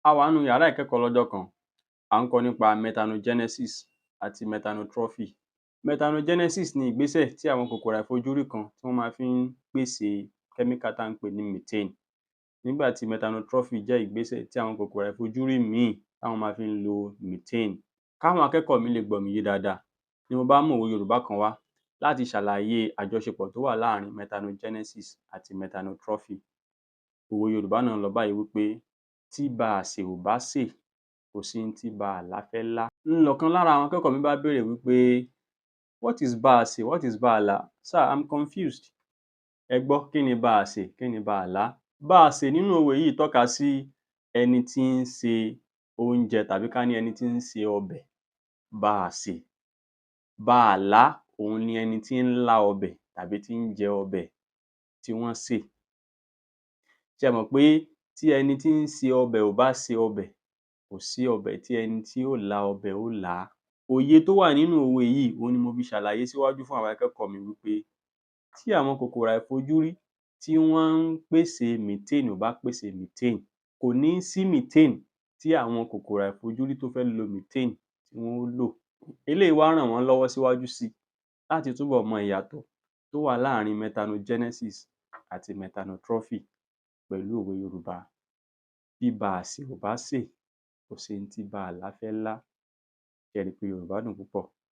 A wà nínú yàrá ìkẹ́kọ̀ọ́ lọ́jọ́ kan, à ń kọ́ nípa methanogenesis àti methanotrophy. Methanogenesis ni ìgbésẹ̀ tí àwọn kòkòrò àìfojúrí kan tí wọ́n ma fí ń pèsè chemical tá ń pè ní methane, nígbà tí methanotrophy jẹ́ ìgbésẹ̀ tí àwọn kòkòrò àìfojúrí míì táwọn má fí ń lo methane. Káwọn akẹ́kọ̀ọ́ mi lè gbọ́ mi yé dáadáa ni mo bá mú òwe Yorùbá kan wá láti ṣàlàyé àjọṣepọ̀ tó wà láàrin methanogenesis àti methanotrophy. Òwe Yorùbá náà lọ báyìí wí pé tí baàsè ò bá sè, kò sí n tí baàlá fẹ́ lá. Ń lọ̀kan lára àwọn akẹ́kọ̀ọ́ mi bá béèrè wí pé, "What is baàsè? What is baàlá? Sir, I'm confused." Ẹ gbọ́, kí ni baàsè? Kí ni baàlá? Baàsè nínú òwe yìí tọ́ka sí ẹni tí ń se oúnjẹ tàbí ká ní ẹni tí ń se ọbẹ̀, baàsè. Baàlá, òun ni ẹni tí ń lá ọbẹ̀ tàbí tí ń jẹ ọbẹ̀ tí wọ́n sè. Ṣé ẹ mọ̀ pé tí ẹni tí ń se ọbẹ̀ ò bá se ọbẹ̀, kò sí ọbẹ̀ tí ẹni tí ó lá ọbẹ̀ ó là á. Òye tó wà nínú òwe yìí, òhun ni mo fi ṣàlàyé síwájú fún àwọn akẹ́kọ̀ọ́ mi wí pé tí àwọn kòkòrò àìfojúrí tí wọ́n ń pèsè methane ò bá pèsè methane, kò ní sí methane tí àwọn kòkòrò àìfojúrí tó fẹ́ lo methane tí wọ́n ó lò. Eléyìí wá ràn wọ́n lọ́wọ́ síwájú sí i láti túbọ̀ mọ ìyàtọ̀ tó wà láàrin methanogenesis àti methanotrophy pẹ̀lú òwe Yorùbá: bí baàsè ò bá sè, kò sí n tí baàlá fẹ́ lá. Ṣé ẹ rí i pé Yorùbá dùn púpọ̀?